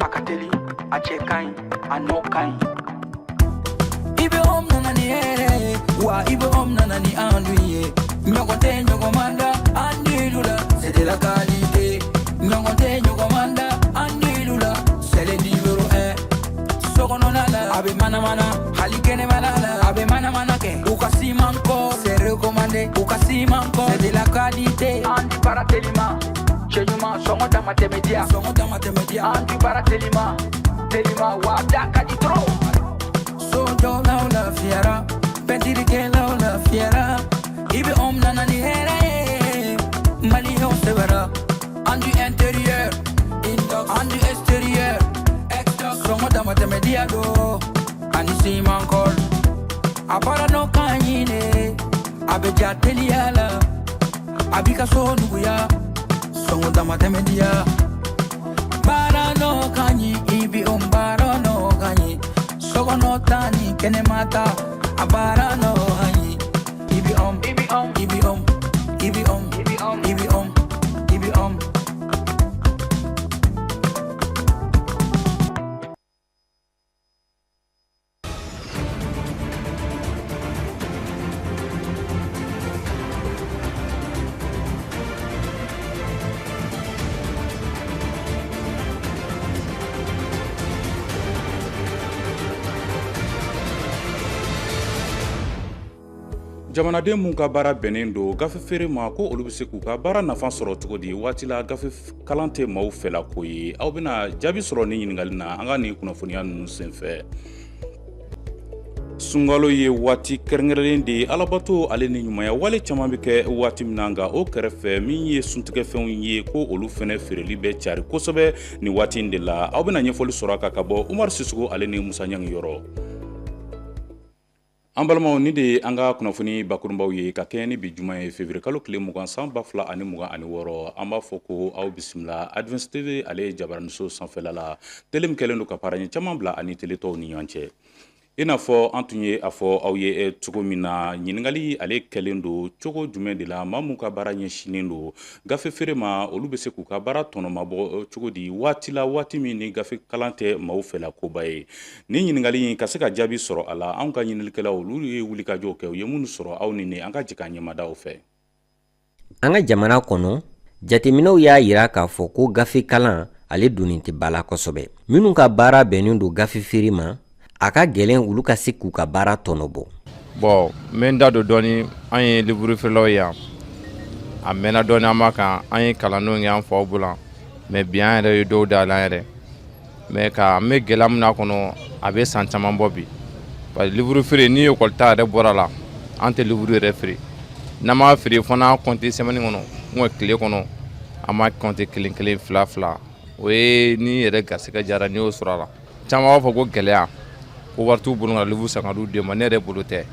A ka teli, a cɛ ka ɲi, a nɔ ka ɲi. IBM nana ni hɛrɛ ye wa, IBM nana ni enduit ye. Ɲɔgɔn tɛ ɲɔgɔn man da enduit la, c'est de la qualité. Ɲɔgɔn tɛ ɲɔgɔn man da enduit la, c'est le numéro 1. Sokɔnɔna la, a bɛ manamana, hali kɛnɛmana la, a bɛ manamana kɛ. U ka ciment kɔ, c'est recommandé. U ka ciment kɔ, c'est de la qualité. Enduit baara telima, cɛ ɲuman, sɔngɔ dama tɛmɛ diya, sɔngɔ dama tɛmɛ diya. Enduit baara telima telima wa, da ka di trop. Sojɔlaw lafiyara, pɛntirikɛlaw lafiyara. IBM nana ni hɛrɛ ye, maliyɛnw sɛbɛra. Enduit intérieur, enduit extérieur, sɔngɔ dama tɛmɛ diya do ani ciment colle. A baara nɔ ka ɲi de, a bɛ ja teliya la, a b'i ka so nuguya, sɔngɔ dama tɛmɛ diya. Baara nɔ ka ɲi, IBM baara nɔ ka ɲi. Sokɔnɔ ta ni kɛnɛma ta, a baara nɔ ka ɲi. IBM, IBM, IBM, IBM, IBM, IBM. Jamanaden mun ka baara bɛnnen don gafe feere ma, ko olu bɛ se k'u ka baara nafa sɔrɔ cogo di waati la gafe kalan tɛ maaw fɛla ko ye? Aw bɛna jaabi sɔrɔ ni ɲininkali na an ka nin kunnafoniya ninnu senfɛ. Sunkalo ye waati kɛrɛnkɛrɛnlen de ye, alabato ale ni ɲumanya wale caman bɛ kɛ waati min na. Nka o kɛrɛfɛ, min ye suntigɛfɛnw ye, ko olu fɛnɛ feereli bɛ cari kosɛbɛ nin waati in de la. Aw bɛna ɲɛfɔli sɔrɔ a kan ka bɔ Umaru Sisoko ale ni Musa Ɲangi yɔrɔ. An balimaw, ni de ye an ka kunnafoni bakurunbaw ye ka kɛɲɛ ni bi juma ye, février kalo tile 20, san 2026. An b'a fɔ ko aw bisimila Advance TV ale ye jabaraniso sanfɛla la, télé min kɛlen don ka paraɲɛ caman bila ani télé tɔw ni ɲɔgɔn cɛ. I n'a fɔ an tun ye a fɔ aw ye cogo min na, ɲininkali ale kɛlen don cogo jumɛn de la, maa mun ka baara ɲɛsinnen don gafe feere ma, olu bɛ se k'u ka baara tɔnɔmabɔ cogo di waati la, waati min ni gafe kalan tɛ maaw fɛla koba ye? Ni ɲininkali in ka se ka jaabi sɔrɔ a la, anw ka ɲininikɛlaw, olu ye wulikajɔw kɛ. U ye minnu sɔrɔ, aw ni ne, an ka jɛ k'an ɲɛmada o fɛ. An ka jamana kɔnɔ, jateminɛw y'a yira k'a fɔ ko gafe kalan ale donnen tɛ ba la kosɛbɛ. Minnu ka baara bɛnnen don gafe feere ma, a ka gɛlɛn olu ka se k'u ka baara tɔnɔ bɔ. Bon, n bɛ n da don dɔɔni. An ye livre feerelaw ye yan, a mɛnna dɔɔni an b'a kan. An ye kalandenw kɛ an faw bolo, mais bi an yɛrɛ ye dɔw dayɛlɛ an yɛrɛ. Mais ka an bɛ gɛlɛya min n'a kɔnɔ, a bɛ san caman bɔ bi, parce que livre feere, ni ekɔli ta yɛrɛ bɔra la, an tɛ livre yɛrɛ feere. N'an b'a feere, fo n'a compter semaine kɔnɔ ou tile kɔnɔ, an b'a compter kelen kelen, fila fila. O ye ni yɛrɛ garisɛgɛ jara, n'i y'o sɔrɔ a la. Caman b'a fɔ ko gɛlɛya, ko wari t'u bolo ka livre san ka d'u den ma. Ne yɛrɛ bolo tɛ.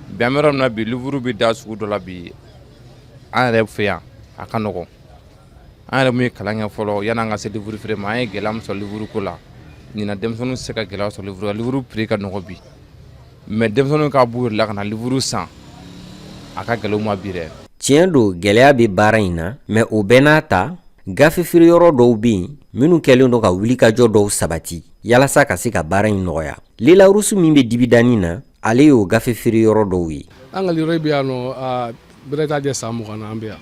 Bi an bɛ yɔrɔ min na bi, livre bɛ da sugu dɔ la bi an yɛrɛ fɛ yan, a ka nɔgɔn. An yɛrɛ mun ye kalan kɛ fɔlɔ yan'an ka se livre feere ma, an ye gɛlɛya min sɔrɔ livre ko la, ɲinan denmisɛnninw tɛ se ka gɛlɛya sɔrɔ livre la. Livre prix ka nɔgɔn bi, mais denmisɛnninw ka b'u yɛrɛ la ka na livre san, a ka gɛlɛn u ma bi dɛ. Tiɲɛ don, gɛlɛya bɛ baara in na, mais o bɛɛ n'a ta, gafe feereyɔrɔ dɔw bɛ yen minnu kɛlen don ka wulikajɔ dɔw sabati yalasa ka se ka baara in nɔgɔya. Lelarusu min bɛ dibidani na, ale y'o gafe feereyɔrɔ dɔw ye. An ka librairie bɛ yan nɔ, a bɛrɛ t'a jɛ san 20 na an bɛ yan.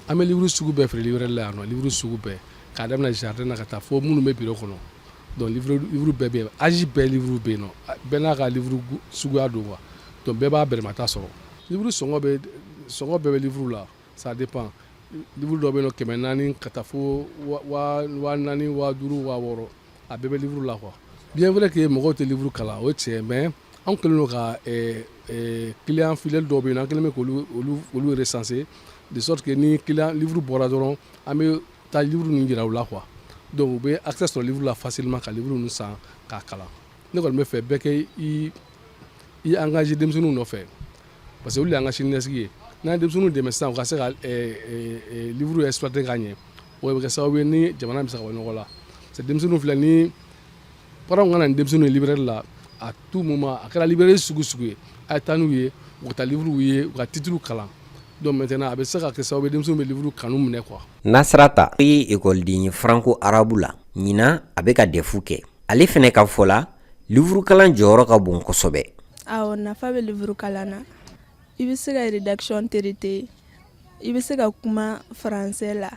An bɛ livre sugu bɛɛ feere librairie la yan nɔ, livre sugu bɛɛ, k'a daminɛ jardin na ka taa fo minnu bɛ bureau kɔnɔ. Donc livre bɛɛ bɛ yen, âge bɛɛ livre bɛ yen nɔ, bɛɛ n'a ka livre suguya don quoi. Donc bɛɛ b'a bɛrɛmata sɔrɔ. Livre sɔngɔ bɛ, sɔngɔ bɛɛ bɛ livre la, ça dépend. Livre dɔ bɛ yen nɔ 400 ka taa fo 4000, 5000, 6000, a bɛɛ bɛ livre la quoi. Bien vrai que mɔgɔw tɛ livre kalan, o ye tiɲɛ, mais anw kɛlen don ka client fidèle dɔw bɛ yen, an kɛlen bɛ k'olu olu recenser, de sorte que ni client livre bɔra dɔrɔn, an bɛ taa livre ninnu jira u la quoi. Donc u bɛ accès sɔrɔ livre la facilement ka livre ninnu san k'a kalan. Ne kɔni bɛ fɛ bɛɛ kɛ i engagé denmisɛnninw nɔfɛ, parce que olu de y'an ka siniɲɛsigi ye. N'an ye denmisɛnninw dɛmɛ sisan, u ka se ka livre exploiter ka ɲɛ, o bɛ kɛ sababu ye ni jamana bɛ se ka bɔ nɔgɔ la. Parce que denmisɛnninw filɛ, ni parents ka na ni denmisɛnninw ye librairie la à tout moment, a kɛra librairie sugu sugu ye, a ye taa n'u ye, u ka taa livre ye, u ka titre kalan. Donc maintenant, a bɛ se ka kɛ sababu ye, denmisɛnw bɛ livre kanu minɛ quoi. Nasirata ye ekɔliden ye franco arabu la. Ɲinan, a bɛ ka DEF kɛ. Ale fɛnɛ ka fɔ la, livurukalan jɔyɔrɔ ka bon kosɛbɛ. Awɔ, nafa bɛ livre kalan na. I bɛ se ka rédaction traiter, i bɛ se ka kuma français la,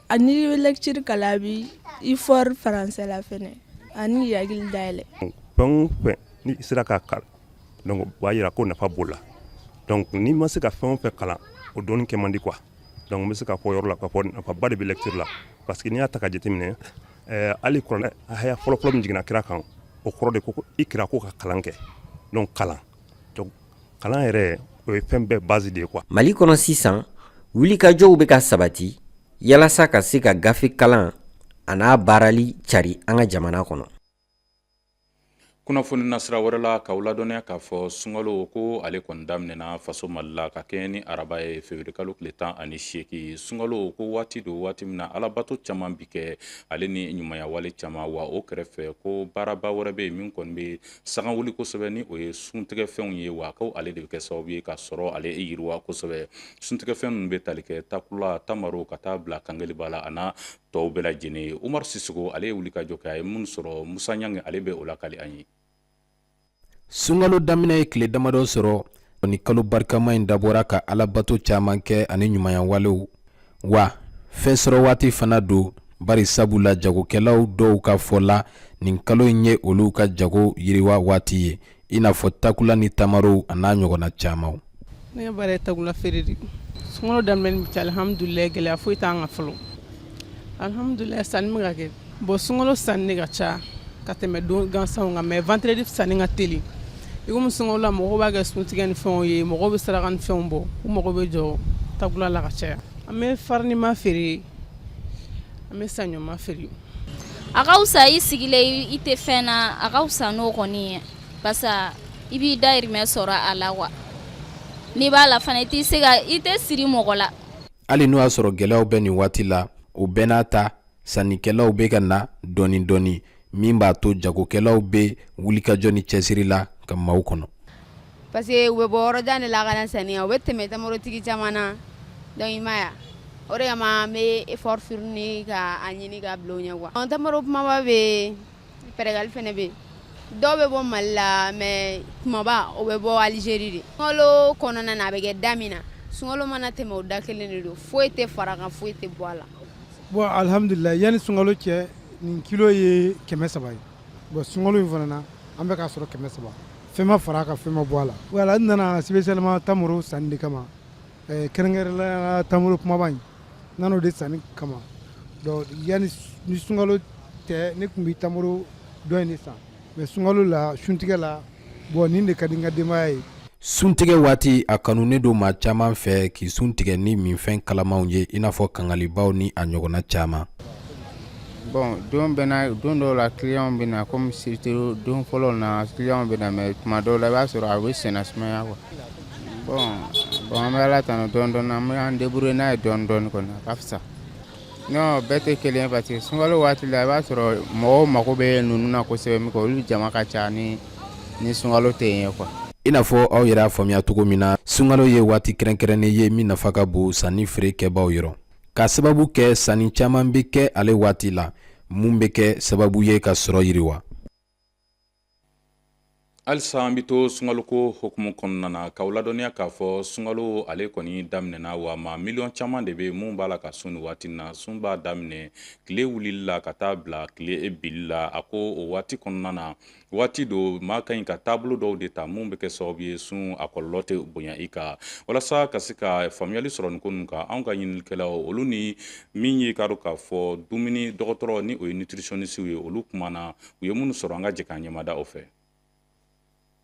ani i bɛ lecture kalan, a bɛ i fort français la fɛnɛ, ani k'i hakili dayɛlɛ. Fɛn o fɛn ni sera k'a kalan, donc o b'a yira ko nafa b'o la. Donc n'i ma se ka fɛn o fɛn kalan, o dɔnni kɛ man di quoi. Donc n bɛ se k'a fɔ yɔrɔ la k'a fɔ nafaba de bɛ lecture la, parce que n'i y'a ta ka jateminɛ, hali kuranɛ aya fɔlɔfɔlɔ min jiginna kira kan, o kɔrɔ de ko i kira ko ka kalan kɛ. Donc kalan, donc kalan yɛrɛ, o ye fɛn bɛɛ base de ye quoi. Mali kɔnɔ sisan, wulikajɔw bɛ ka sabati yalasa ka se ka gafe kalan a n'a baarali cari an ka jamana kɔnɔ. Kunnafoni nasira wɛrɛ la, k'aw ladɔnniya k'a fɔ sunkalo ko ale kɔni daminɛna faso Mali la ka kɛɲɛ ni araba ye, février kalo tile 18. Sunkalo ko waati don, waati min na alabato caman bi kɛ, ale ni ɲumanya wale caman. Wa o kɛrɛfɛ, ko baaraba wɛrɛ bɛ yen min kɔni bɛ sagan wuli kosɛbɛ, ni o ye suntigɛfɛnw ye. Wa ko ale de bɛ kɛ sababu ye ka sɔrɔ ale yiriwa kosɛbɛ. Suntigɛfɛn ninnu bɛ tali kɛ takula, tamaro, ka taa bila kankeliba la, a n'a tɔw bɛɛ lajɛlen ye. Umaru Sisoko, ale ye wulikajɔ kɛ, a ye mun sɔrɔ? Musa Ɲange, ale bɛ o lakali an ye. Sunkalo daminɛ ye tile damadɔ sɔrɔ. Ni kalo barikama in dabɔra ka alabato caman kɛ ani ɲumanya walew, wa fɛn sɔrɔ waati fana don, bari sabu la jagokɛlaw dɔw ka fɔ la, nin kalo in ye olu ka jago yiriwa waati ye, i n'a fɔ takula ni tamarow, a n'a ɲɔgɔnna camanw. Ne ka baara ye takula feere de. Sunkalo daminɛ ni bi, alhamdulilayi, gɛlɛya foyi t'an kan fɔlɔ. Alhamdulilayi, sanni bɛ ka kɛ. Bon, sunkalo sanni de ka ca ka tɛmɛ don gansanw kan, mais vendredi sanni ka teli. I komi sunkalo la, mɔgɔw b'a kɛ suntigɛ ni fɛnw ye, mɔgɔw bɛ saraka ni fɛnw bɔ, u mago bɛ jɔ takula la ka caya. An bɛ farinima feere, an bɛ saɲɔma feere. A ka fisa i sigilen, i tɛ fɛn na, a ka fisa n'o kɔni ye, parce que i b'i dahirimɛ sɔrɔ a la quoi. N'i b'a la fana, i tɛ se ka i tɛ siri mɔgɔ la. Hali n'o y'a sɔrɔ gɛlɛyaw bɛ nin waati la, o bɛɛ n'a ta, sannikɛlaw bɛ ka na dɔɔni dɔɔni, min b'a to jagokɛlaw bɛ wulikajɔ ni cɛsiri la ka maaw kɔnɔ. Parce que u bɛ bɔ yɔrɔ jan de la ka na sanni, u bɛ tɛmɛ tamarotigi caman na. Donc i ma ye, o de kama an bɛ effort fourni ka a ɲini ka bila u ɲɛ quoi. Tamaro kumaba bɛ yen, pɛrɛgali fɛnɛ bɛ yen. Dɔw bɛ bɔ Mali la, mais kumaba o bɛ bɔ Algérie de. Sunkalo kɔnɔna na, a bɛ kɛ da min na, sunkalo mana tɛmɛ, o da kelen de don, foyi tɛ fara kan, foyi tɛ bɔ a la. Bon, alhamdulilayi, yanni sunkalo cɛ, nin kilo ye 300 ye. Bon, sunkalo in fana na, an bɛ k'a sɔrɔ 300, fɛn ma fara a kan, fɛn ma bɔ a la. Voilà, n nana spécialement tamaro sanni de kama, kɛrɛnkɛrɛnnenya tamaro kumaba in, n nana o de sanni kama. Donc yanni ni sunkalo tɛ, ne tun bɛ tamaro dɔ in de san, mais sunkalo la, suntigɛ la, bon, nin de ka di n ka denbaya ye. Suntigɛ waati, a kanunen don maa caman fɛ k'i sun tigɛ ni minfɛn kalamanw ye, i n'a fɔ kangalibaw ni a ɲɔgɔnna caman. Bon, don bɛɛ na, don dɔw la client bɛ na, comme surtout don fɔlɔ na, client bɛ na, mais tuma dɔw la i b'a sɔrɔ a bɛ senna sumaya quoi. Bon, an bɛ Ala tanu dɔɔni dɔɔni, an bɛ an débrouiller n'a ye dɔɔni dɔɔni kɔni, a ka fisa. Non, bɛɛ tɛ kelen ye, parce que sunkalo waati la, i b'a sɔrɔ mɔgɔw mako bɛ ninnu na kosɛbɛ min kɛ, olu jama ka ca ni sunkalo tɛ yen quoi. I n'a fɔ aw yɛrɛ y'a faamuya cogo min na, sunkalo ye waati kɛrɛnkɛrɛnnen ye min nafa ka bon sanni feere kɛbaaw yɔrɔ, ka sababu kɛ sanni caman bɛ kɛ ale waati la, mun bɛ kɛ sababu ye ka sɔrɔ yiriwa. Halisa an bɛ to sunkaloko hukumu kɔnɔna na, k'aw ladɔnniya k'a fɔ sunkalo ale kɔni daminɛna. Wa maa miliyɔn caman de bɛ mun b'a la ka sun nin waati na. Sun b'a daminɛ tile wulili la ka taa bila tile bili la. A ko o waati kɔnɔna na, waati don maa ka ɲi ka taabolo dɔw de ta mun bɛ kɛ sababu ye sun a kɔlɔlɔ tɛ bonya i kan. Walasa ka se ka faamuyali sɔrɔ nin ko ninnu kan, anw ka ɲininikɛlaw, olu ni min ye k'a dɔn k'a fɔ dumuni dɔgɔtɔrɔ, ni o ye nutritionniste ye, olu kumana. U ye minnu sɔrɔ, an ka jɛ k'an ɲɛmada o fɛ.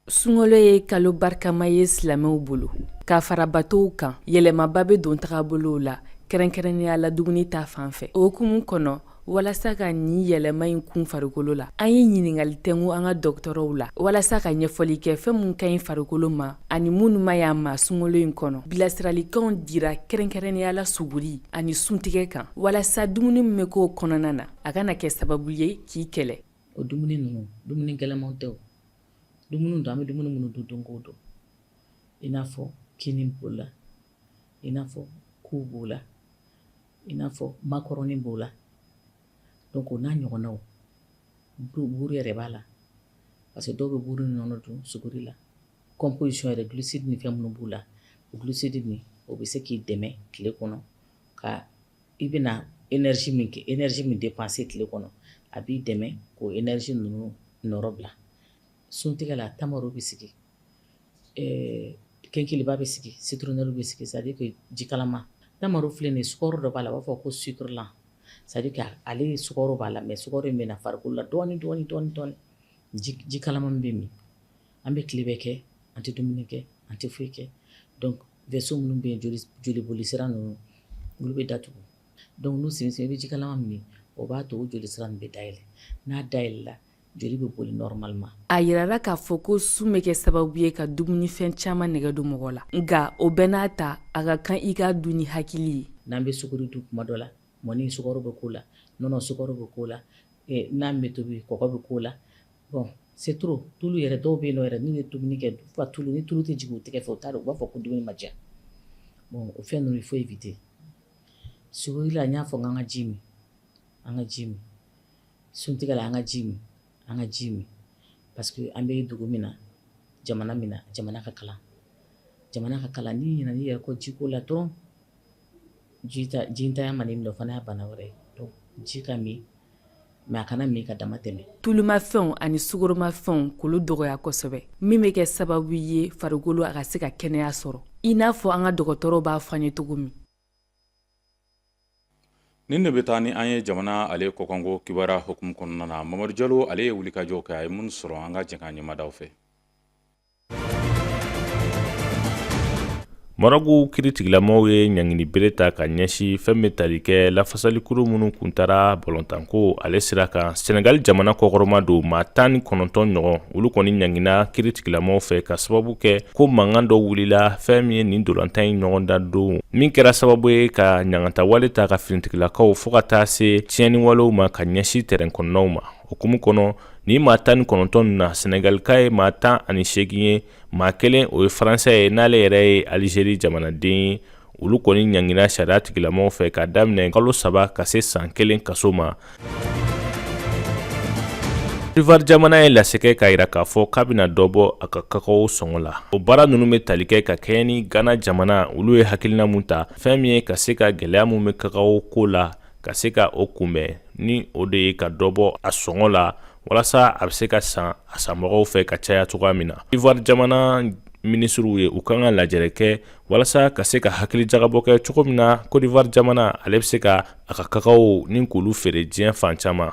Sunkalo ye kalo barikama ye silamɛw bolo. K'a fara batow kan, yɛlɛmaba bɛ don tagabolow la, kɛrɛnkɛrɛnnenya la dumuni ta fan fɛ. O hukumu kɔnɔ, walasa ka nin yɛlɛma in kun farikolo la, an ye ɲininkali tɛngu an ka dɔgɔtɔrɔw la walasa ka ɲɛfɔli kɛ fɛn mun ka ɲi farikolo ma ani minnu ma ɲi a ma sunkalo in kɔnɔ. Bilasiralikanw dira, kɛrɛnkɛrɛnnenya la suguri ani suntigɛ kan, walasa dumuni min bɛ k'o kɔnɔna na, a kana kɛ sababu ye k'i kɛlɛ. O dumuni ninnu, dumuni gɛlɛnmanw tɛ. O dumuni don, an bɛ dumuni minnu dun don o don, i n'a fɔ kini b'o la. I n'a fɔ ku b'o la, i n'a fɔ makɔrɔni b'o la. Donc o n'a ɲɔgɔnnaw, buru yɛrɛ b'a la parce que dɔw bɛ buru ni nɔnɔ dun suguri la. Composition yɛrɛ, glucide ni fɛn minnu b'u la, o glucide nin, o bɛ se k'i dɛmɛ tile kɔnɔ ka i bɛna énergie min kɛ, énergie min dépenser tile kɔnɔ, a b'i dɛmɛ k'o énergie ninnu nɔrɔ bila. Suntigɛ la, tamaro bɛ sigi, kenkeliba bɛ sigi, citronnelle bɛ sigi, c'est à dire que jikalama. Tamaro filɛ nin ye, sukaro dɔ b'a la, a b'a fɔ ko sucre lent, c'est à dire que ale sukaro b'a la, mais sukaro in bɛ na farikolo la dɔɔni dɔɔni dɔɔni dɔɔni. Ji kalama min bɛ min, an bɛ tile bɛɛ kɛ, an tɛ dumuni kɛ, an tɛ foyi kɛ. Donc vaisseau minnu bɛ yen, joli boli sira ninnu, olu bɛ datugu. Donc n'u sen i bɛ jikalama min, o b'a to o joli sira ninnu bɛ dayɛlɛ. N'a dayɛlɛla, joli bɛ boli normalement. A yirala k'a fɔ ko sun bɛ kɛ sababu ye ka dumunifɛn caman nɛgɛ don mɔgɔ la, nka o bɛɛ n'a ta, a ka kan i k'a dun ni hakili ye. N'an bɛ sukaro dun kuma dɔ la, mɔni sukaro bɛ k'o la, nɔnɔ sukaro bɛ k'o la, n'a bɛ tobi, kɔgɔ bɛ k'o la. Bon, c'est trop. Tulu yɛrɛ, dɔw bɛ yen nɔ yɛrɛ, n'u ye dumuni kɛ, ka tulu, ni tulu tɛ jigin u tɛgɛ fɛ, u t'a dɔn, u b'a fɔ ko dumuni ma diya. Bon, o fɛn ninnu, il faut éviter. Suguri la, n y'a fɔ n k'an ka ji min, an ka ji min. Suntigɛ la, an ka ji min, an ka ji min, parce que an bɛ dugu min na, jamana min na, jamana ka kalan, jamana ka kalan. N'i ɲinɛna i yɛrɛ kɔ jiko la dɔrɔn, jintanya mana i minɛ, o fana y'a bana wɛrɛ ye. Donc ji ka min, mais a kana min ka dama tɛmɛ. Tulumafɛnw ani sukoromafɛnw, k'olu dɔgɔya kosɛbɛ, min bɛ kɛ sababu ye farikolo a ka se ka kɛnɛya sɔrɔ, i n'a fɔ an ka dɔgɔtɔrɔw b'a fɔ an ye cogo min. Nin de bɛ taa ni an ye jamana ale kɔkanko kibaruya hukumu kɔnɔna na. Mamadu Jalo, ale ye wulikajɔ kɛ, a ye minnu sɔrɔ, an ka jɛ k'an ɲɛmadaw fɛ. Marɔku kiritigilamaw ye ɲangini bere ta ka ɲɛsin fɛn bɛ tali kɛ lafasalikuru minnu kun taara balontanko ale sira kan Senegali jamana kɔkɔrɔma don. Maa 19 ɲɔgɔn, olu kɔni ɲangina kiritigilamaw fɛ ka sababu kɛ ko mankan dɔ wulila fɛn min ye nin dolantan in ɲɔgɔndan don, min kɛra sababu ye ka ɲangatawale ta ka finitigilakaw fo ka taa se tiɲɛniwalew ma ka ɲɛsin tɛrɛn kɔnɔnaw ma. O hukumu kɔnɔ, nin maa 19 na, Senegalika ye maa 18 ye, maa kelen o ye faransɛ ye, n'ale yɛrɛ ye Alizeri jamanaden ye. Olu kɔni ɲangina sariya tigilamaw fɛ ka daminɛ kalo 3 ka se san 1 kaso ma. Ivoire jamana ye lase kɛ k'a jira k'a fɔ k'a bɛna dɔ bɔ a ka kakawo sɔngɔ la. O baara ninnu bɛ tali kɛ ka kɛɲɛ ni Ghana jamana, olu ye hakilina mun ta, fɛn min ye ka se ka gɛlɛya min bɛ kakawo ko la, ka se ka o kunbɛn, ni o de ye ka dɔ bɔ a sɔngɔ la walasa a bɛ se ka san a sanbagaw fɛ ka caya cogoya min na. Ivoire jamana minisiriw ye u kan ka lajɛrɛ kɛ walasa ka se ka hakili jagabɔ kɛ cogo min na Côte d'Ivoire jamana ale bɛ se ka a ka kakawo ni k'olu feere diɲɛ fan caman.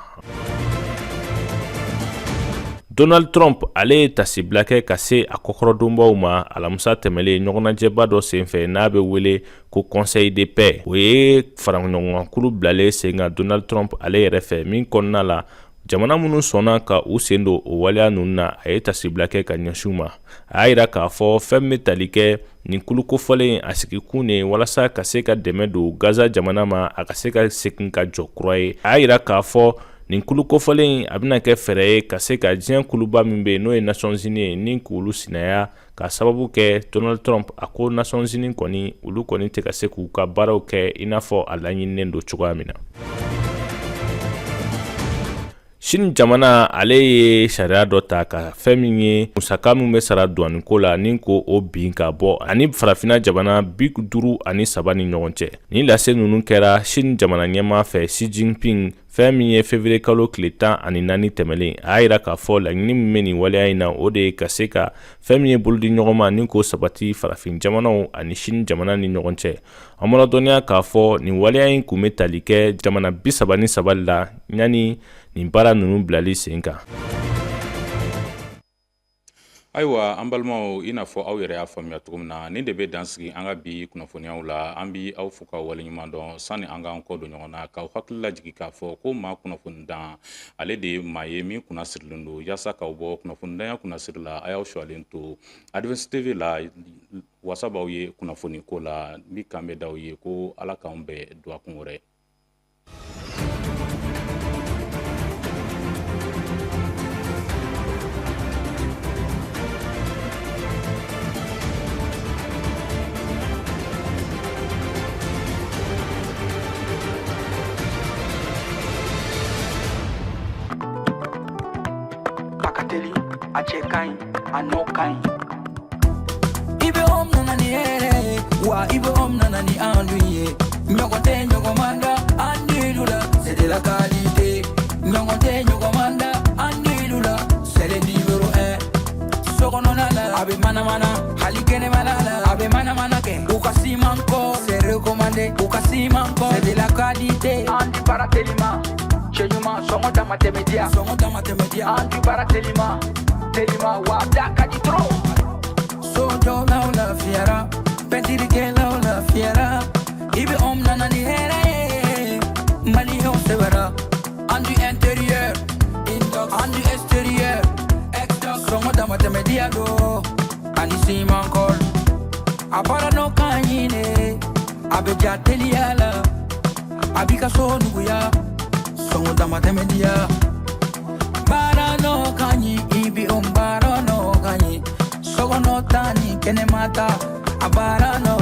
Donald Trump, ale ye tasibila kɛ ka se a kɔkɔrɔdonbaw ma alamisa tɛmɛlen ɲɔgɔnnajɛba dɔ senfɛ n'a bɛ wele ko Conseil de paix. O ye faraɲɔgɔnkankulu bilalen sen kan Donald Trump ale yɛrɛ fɛ, min kɔnɔna la jamana minnu sɔnna ka u sen don o waleya ninnu na, a ye tasibila kɛ ka ɲɛsin u ma. A y'a jira k'a fɔ fɛn min bɛ tali kɛ nin kulu kofɔlen, a sigikun de ye walasa ka se ka dɛmɛ don Gaza jamana ma, a ka se ka segin ka jɔ kura ye. A y'a jira k'a fɔ nin kulu kofɔlen, a bɛna kɛ fɛɛrɛ ye ka se ka diɲɛ kuluba min bɛ yen, n'o ye Nations Unies ye, ni k'olu sinaya, ka sababu kɛ Donald Trump a ko Nations Unies kɔni, olu kɔni tɛ ka se k'u ka baaraw kɛ i n'a fɔ a laɲininen don cogoya min na. Chine jamana, ale ye sariya dɔ ta ka fɛn min ye musaka min bɛ sara duwaniko la, ni ko o bin ka bɔ ani farafinna jamana 53 ni ɲɔgɔn cɛ. Nin lase ninnu kɛra Chine jamana ɲɛmaa fɛ, Xi Jinping, fɛn min ye février kalo tile 14 tɛmɛlen. A y'a jira k'a fɔ laɲini min bɛ nin waleya in na, o de ye ka se ka fɛn min ye bolodi ɲɔgɔnma ni k'o sabati farafin jamanaw ani Chine jamana ni ɲɔgɔn cɛ. An bɔra dɔnniya k'a fɔ nin waleya in kun bɛ tali kɛ jamana 33 la yanni nin baara ninnu bilali sen kan. Ayiwa, an balimaw, i n'a fɔ aw yɛrɛ y'a faamuya cogo min na, nin de bɛ dan sigi an ka bi kunnafoniyaw la. An bi aw fo ka waleɲuman dɔn. Sani an k'an kɔ don ɲɔgɔn na, k'aw hakili lajigin k'a fɔ ko maa kunnafonidan, ale de ye maa ye min kunna sirilen don yaasa k'aw bɔ kunnafonidanya kunnasiri la. A y'aw sɔlen to Advance TV la, wasa b'aw ye kunnafoni ko la. N bi kan bɛ d'aw ye ko Ala k'anw bɛn dɔgɔkun wɛrɛ. A cɛ ka ɲi, a nɔ ka ɲi. IBHOME nana ni hɛrɛ ye, wa IBHOME nana ni enduit ye. Ɲɔgɔn tɛ ɲɔgɔn man da enduit la, c'est de la qualité. Ɲɔgɔn tɛ ɲɔgɔn man da enduit la, c'est le numéro 1. Sokɔnɔna la, a bɛ manamana, hali kɛnɛmana la, a bɛ manamana kɛ. U ka ciment kɔ, c'est recommandé. U ka ciment kɔ, c'est de la qualité. Enduit baara telima, cɛ ɲuman, sɔngɔ dama tɛmɛ diya, sɔngɔ dama tɛmɛ diya. Enduit baara telima, telima, wa da ka di trop. Sojɔlaw lafiyara, pɛntirikɛlaw lafiyara. IBHOME nana ni hɛrɛ ye, maliyɛnw sɛbɛra. Enduit intérieur, enduit extérieur, sɔngɔ dama tɛmɛ diya do, ani ciment colle. A baara nɔ ka ɲi de, a bɛ ja teliya la, a b'i ka so nuguya, sɔngɔ dama tɛmɛ diya. Baara nɔ ka ɲi, IBHOME baara nɔ ka ɲi. Sokɔnɔ ta ni kɛnɛma ta, a baara nɔ.